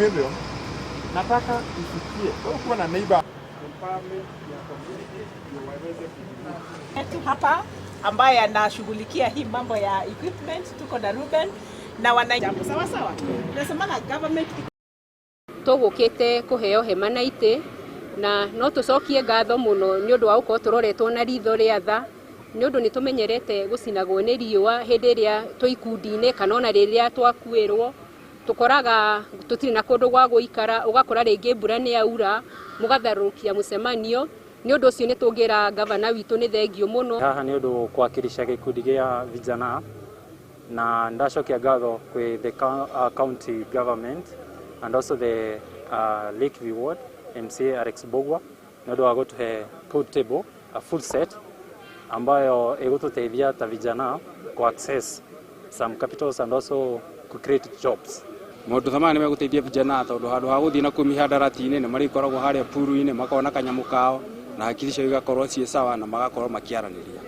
Hivyo nataka ifikie wewe kuwa na neighbor empowerment ya community ndio waweze kujimudu. Yetu hapa ambaye anashughulikia hii mambo ya equipment, tuko na Ruben na wana jambo sawa sawa, tunasemaga government. Tũgũkĩte kũheo hema na itĩ, na no tũcokie ngatho mũno nĩ ũndũ wa gũkorwo tũroretwo na ritho rĩa tha, nĩ ũndũ nĩ tũmenyerete gũcinagwo nĩ riũa hĩndĩ ĩrĩa twĩ ikundi-inĩ kana ona rĩrĩa twakuĩrwo, tũkoraga tũtirĩ na kũndũ gwa gũikara, ũgakora rĩngĩ mbura nĩ yaura mũgatharũkia mũcemanio. Nĩ ũndũ ũcio nĩ tũngĩra gavana witũ nĩ thengiũ mũno. Haha nĩ ũndũ kuwakilisha gĩkundi gĩa vijana, na ndacokia ngatho kwĩ the county government and also the Lakeview Ward MCA Alex Mbugua nĩ ũndũ wa gũtũhe pool table, a full set ambayo ĩgũtũteithia ta vijana ku access some capitals and also ku create jobs. Maũndũ ta maya nĩ megũteithia vijana, tondũ handũ ha gũthiĩ na kũu mĩhandarati-inĩ, nĩ marĩkoragwo harĩa puru-inĩ, makona kanyamũ kao na hakiri ciao igakorwo ciĩ sawa na magakorwo makĩaranĩria.